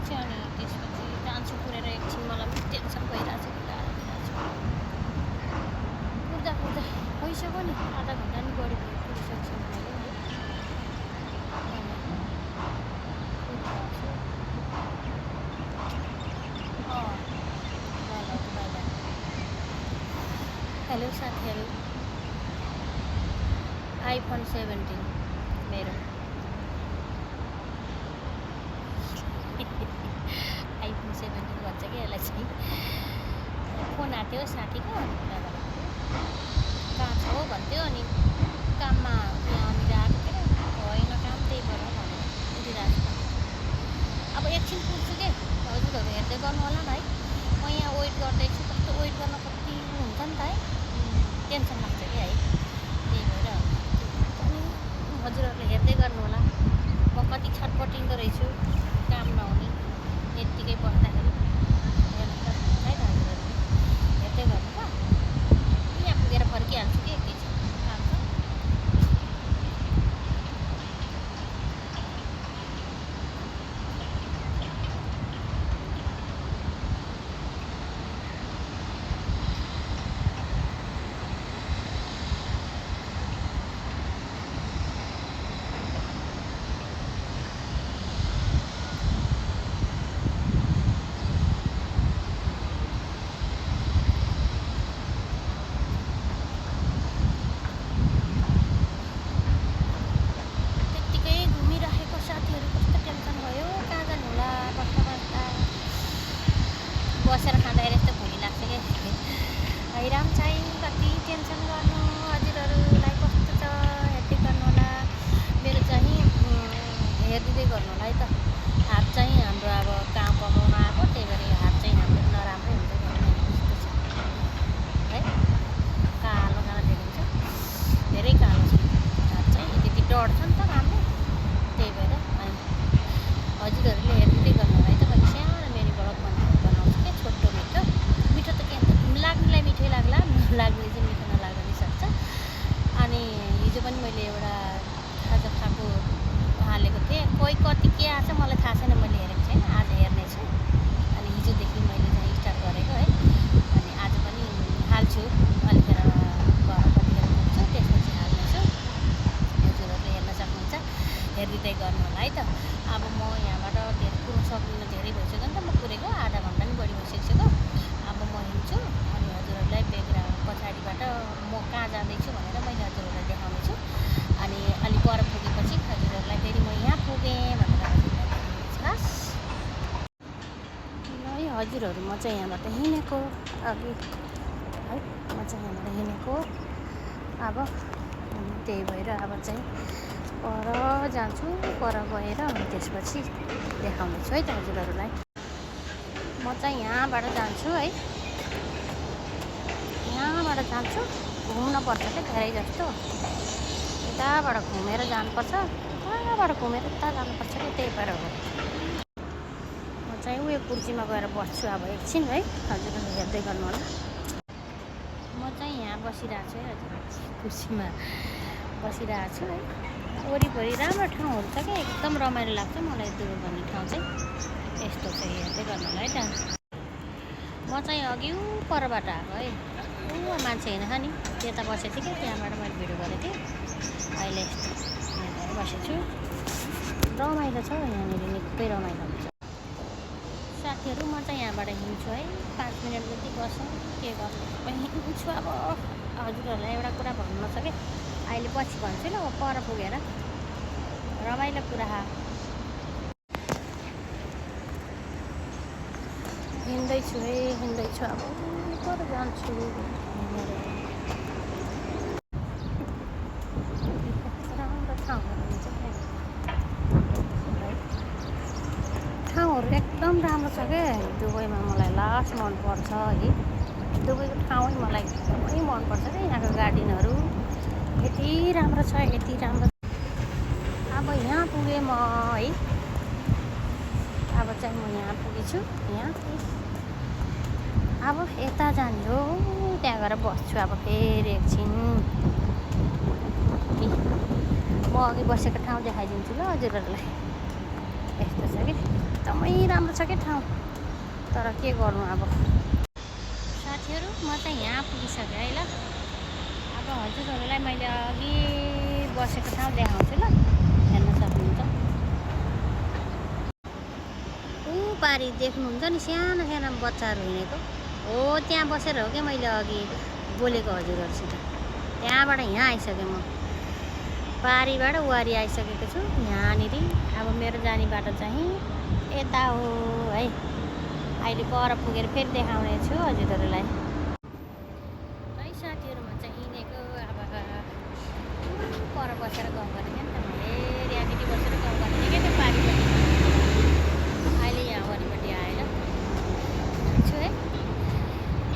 चाहिँ अनि त्यसपछि जान्छु पुरेर एकछिन मलाई पनि टेन्सन भइरहेको छ कुर्दा कुर्दा भइसक्यो नि आधा घन्टा नि बढी भयो पुगिसक्छ मैले है हेलो साथीहरू आइफोन 17 मेरो आइफोन 17 भन्छ कि यसलाई चाहिँ फोन आएको थियो साथीको अनि कहाँ छ हो भन्थ्यो अनि काममा यहाँनिर आएको थियो होइन काम त्यही भएर भनेर उठिरहेको छु अब एकछिन पुग्छु के हजुरहरू हेर्दै गर्नु होला नि है म यहाँ वेट गर्दैछु कस्तो वेट गर्न कति हुन्छ नि त है टेन्सन लाग्छ कि है त्यही भएर अनि हजुरहरूले हेर्दै गर्नु होला म कति छटपटिँदो रहेछु काम नहुने यत्तिकै बस्दाखेरि हेर्नु त है त हजुरहरूले हेर्दै गर्नु त यहाँ पुगेर फर्किहाल्छु कि एकैछिन काम छ बसेर खाँदाखेरि यस्तो भोलि लाग्छ कि हैराम चाहिँ कति टेन्सन गर्नु हजुरहरूलाई कस्तो छ हेर्दै गर्नु होला मेरो चाहिँ हेरिदिँदै गर्नु होला है त हात चाहिँ हाम्रो अब काम कमाउन आएको त्यही भएर यो हात चाहिँ हाम्रो नराम्रै हुन्छ जस्तो छ है कालो कालो देखिन्छ धेरै कालो छ हात चाहिँ त्यति डढ्छ नि त कामले त्यही भएर अनि हजुरहरूले हेरिदिँदै गर्नु होला है त मैले सानो मेरो ब्लग बनाउँछु क्या छोटो मिठो मिठो त के लाग्नेलाई मिठै लाग्ला नलाग्ने चाहिँ मिठो नलाग्न पनि सक्छ अनि हिजो पनि मैले एउटा खाजा खाएको हालेको थिएँ कोही कति के आएको छ मलाई थाहा छैन मैले हेरेको छैन आज हेर्नेछु अनि हिजोदेखि मैले चाहिँ स्टार्ट गरेको है अनि आज पनि हाल्छु अलिखेर गएर कतिखेर पुग्छु त्यसपछि हाल्नेछु हजुरहरूले हेर्न सक्नुहुन्छ हेरिदिँदै गर्नु होला है त अब म यहाँबाट धेरै पुग्न सक्दिनँ धेरै भइसक्यो नि त म पुगेको आधा घन्टा नि बढी भइसक्यो अब म हिँड्छु अनि हजुरहरूलाई ब्याकग्राउन्ड पछाडिबाट म कहाँ जाँदैछु भनेर मैले हजुरहरूलाई देखाउनेछु अनि अलिक पर पुगेपछि हजुरहरूलाई फेरि म यहाँ पुगेँ भनेर हजुरलाई देखाउनेछु हस् ल है हजुरहरू म चाहिँ यहाँबाट हिँडेको अघि है म चाहिँ यहाँबाट हिँडेको अब त्यही भएर अब चाहिँ पर जान्छु पर गएर अनि त्यसपछि देखाउनेछु है त हजुरहरूलाई म चाहिँ यहाँबाट जान्छु है यहाँबाट जान्छु घुम्नुपर्छ क्या धेरै जस्तो यताबाट घुमेर जानुपर्छ यताबाट घुमेर यता जानुपर्छ कि त्यही भएर हो म चाहिँ उयो कुर्सीमा गएर बस्छु अब एकछिन है हजुरहरूले हेर्दै गर्नु होला म चाहिँ यहाँ बसिरहेको छु है हजुर कुर्सीमा बसिरहेको छु है वरिपरि राम्रो ठाउँहरू छ क्या एकदम रमाइलो लाग्छ मलाई दुर भन्ने ठाउँ चाहिँ यस्तो चाहिँ हेर्दै गर्नु होला है त म चाहिँ अघि परबाट आएको है मान्छे हिँड्छ नि त्यता बसेको थिएँ क्या त्यहाँबाट मैले भिडियो गरेको थिएँ अहिले यस्तो बसेको छु रमाइलो छ यहाँनिर निकै रमाइलो हुन्छ साथीहरू म चाहिँ यहाँबाट हिँड्छु है 5 मिनट जति बस्छु के गर्नु हिँड्छु अब हजुरहरूलाई एउटा कुरा भन्नु छ कि अहिले पछि भन्छु ल पर पुगेर रमाइलो कुरा हिँड्दैछु है हिँड्दैछु अब पर जान्छु राम्रो ठाउँहरू एकदम राम्रो छ क्या दुबईमा मलाई लास्ट मनपर्छ है दुबईको ठाउँ मलाई एकदमै मनपर्छ क्या यहाँको गार्डनहरू यति राम्रो छ यति राम्रो अब यहाँ पुगेँ म है अब चाहिँ म यहाँ पुगेछु यहाँ अब यता जाने हो त्यहाँ गएर बस्छु अब फेरि एकछिन म अघि बसेको ठाउँ देखाइदिन्छु ल हजुरहरूलाई यस्तो छ कि एकदमै राम्रो छ क्या ठाउँ, तर के गर्नु अब। साथीहरू म चाहिँ यहाँ पुगिसकेँ है ल। अब हजुरहरूलाई मैले अघि बसेको ठाउँ देखाउँछु ल, हेर्न सक्नुहुन्छ। ऊ पारी देख्नुहुन्छ नि सानो सानो बच्चाहरू हिँडेको हो, त्यहाँ बसेर हो क्या मैले अघि बोलेको हजुरहरूसित। त्यहाँबाट यहाँ आइसकेँ म, पारीबाट वारी आइसकेको छु यहाँनिर। अब मेरो जाने बाटो चाहिँ यता हो है। अहिले पर पुगेर फेरि देखाउने छु हजुरहरूलाई है। साथीहरू म चाहिँ हिँडेको अब पर बसेर गाउँ गर्ने क्या नि त, मैले यहाँनिर बसेर गाउँ गर्ने क्या त्यो पारीपट्टि। अहिले यहाँ वरिपट्टि आएर छु है।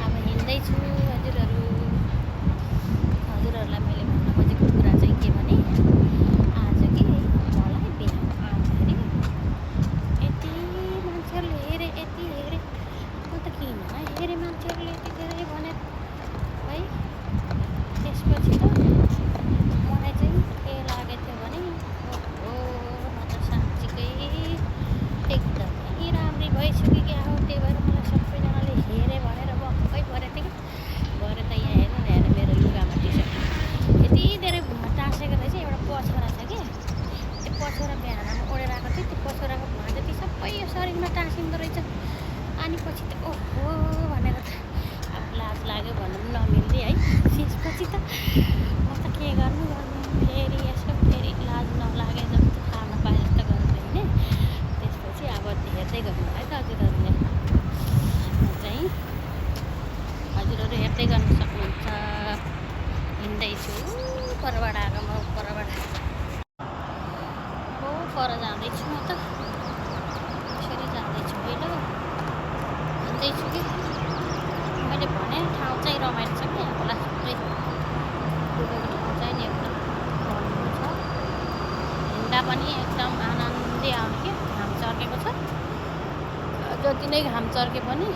अब हिँड्दैछु हजुरहरूलाई मैले भन्न खोजेको कुरा चाहिँ के भने, आज कि मलाई बिहान आउँदाखेरि यति मान्छेहरूले हेरे, यति हेरे, म त किन हेरेँ मान्छेहरूले यति धेरै भनेर है। त्यसपछि त मलाई चाहिँ के लागेको थियो भने, ओहो म त साँच्चीकै एकदमै राम्री भइसक्यो कि क्या हो, त्यही भएर मलाई सबैजनाले हेरे भनेर भक्कै परेको थियो कि। गएर त यहाँ हेर्नु न, हेर मेरो लुगामा टी-सर्ट यति धेरै भुवा टाँसेको रहेछ। एउटा पछोरा छ कि, त्यो पछोरा बिहानमा ओढेर आएको थियो, त्यो पछोराको भुवा जति सबै यो शरीरमा टाँसिँदो रहेछ। अनि पछि त ओहो भनेर त अब लाज लाग्यो भन्नु पनि नमिल्ने है। त्यसपछि त म त के गर्नु फेरि यसो फेरि लाज नलागे जस्तो खान पाए जस्तो गरेर हिँडेँ। त्यसपछि अब हेर्दै गर्नु है त हजुरहरूले। म चाहिँ हजुरहरू हेर्दै गर्न सक्नुहुन्छ, हिँड्दैछु परबाट आएको म, परबाट हो पर जाँदैछु म त, यसरी जाँदैछु है ल। हिँड्दैछु कि मैले भने ठाउँ चाहिँ रमाइलो छ कि यहाँको लागि थुप्रै पुगेको ठाउँ चाहिँ नि एकदम रमाइलो छ। हिँड्दा पनि एकदम आनन्दै आउने क्या। घाम चर्केको छ, जति नै घाम चर्के पनि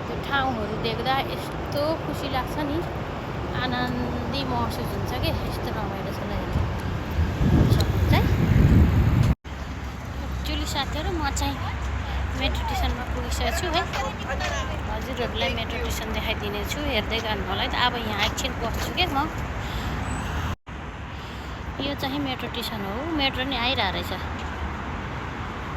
त्यो ठाउँहरू देख्दा यस्तो खुसी लाग्छ नि, आनन्दी महसुस हुन्छ कि यस्तो रमाइलो छ ल। सक्नुहुन्छ है। एक्चुली साथीहरू म चाहिँ मेट्रो स्टेसनमा पुगिसकेको छु है। हजुरहरूलाई मेट्रो स्टेसन देखाइदिने छु, हेर्दै गर्नु होला है त। अब यहाँ एकछिन बस्छु क्या म। यो चाहिँ मेट्रो स्टेसन हो, मेट्रो नि आइरहेको रहेछ।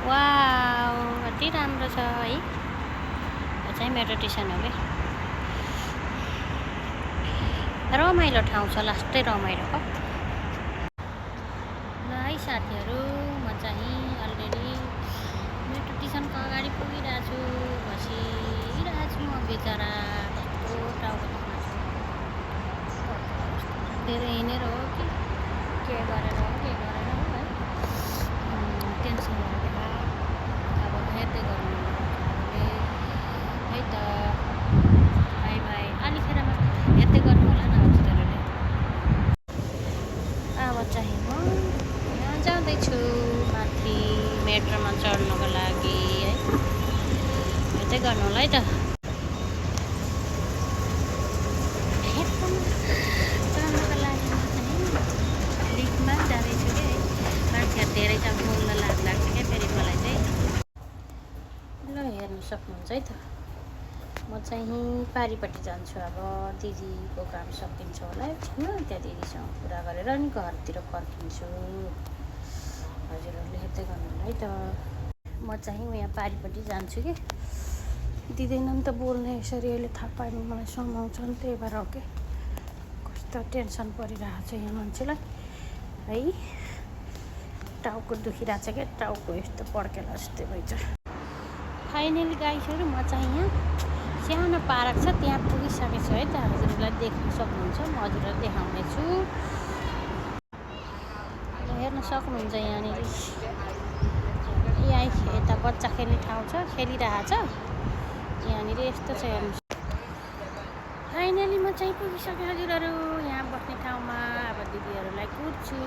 वाउ कति राम्रो छ है। यो चाहिँ मेट्रो स्टेसन हो कि, रमाइलो ठाउँ छ, लास्टै रमाइलो हो ल है साथीहरू। म चाहिँ अलरेडी मेट्रो स्टेसनको अगाडि पुगिरहेको छु, बसिरहेको छु म बेचारा। कस्तो टाउको दुख्न धेरै हिँडेर हो कि के गरेर हो है। टेन्सन लागेर अब हेर्दै गर्नु है त। बाई बाई, अलिखेरमा हेर्दै गर्नु होला न हजुरहरूले। अब चाहिँ म यहाँ जाँदैछु माथि मेट्रोमा चढ्नको लागि है, हेर्दै गर्नु होला है त। चढ्नको लागि म चाहिँ लिफ्टमा जाँदैछु कि है। मान्छेहरू धेरै छ, बोल्न लाज लाग्छ क्या फेरि मलाई चाहिँ ल। हेर्नु सक्नुहुन्छ है त, म चाहिँ पारिपट्टि जान्छु। अब दिदीको काम सकिन्छ होला एकछिनमा, त्यहाँ दिदीसँग कुरा गरेर नि घरतिर फर्किन्छु। हजुरहरूले हेर्दै गर्नु होला है त। म चाहिँ यहाँ पारिपट्टि जान्छु कि, दिँदैन नि त बोल्ने यसरी। अहिले थाहा पायो भने मलाई समाउँछ नि, त्यही भएर हो कि। कस्तो टेन्सन परिरहेको छ यहाँ मान्छेलाई है। टाउको दुखिरहेको छ क्या, टाउको यस्तो पड्केला जस्तै भइन्छ। फाइनली गाइसहरू म चाहिँ यहाँ सानो पार्क छ त्यहाँ पुगिसकेको छु है त। हजुरहरूलाई देख्न सक्नुहुन्छ, म हजुरलाई देखाउने छु। हेर्न सक्नुहुन्छ यहाँनिर, यहाँ यता बच्चा खेल्ने ठाउँ छ, खेलिरहेको छ यहाँनिर। यस्तो छ हेर्नु। फाइनली म चाहिँ पुगिसकेँ हजुरहरू यहाँ बस्ने ठाउँमा। अब दिदीहरूलाई कुर्छु।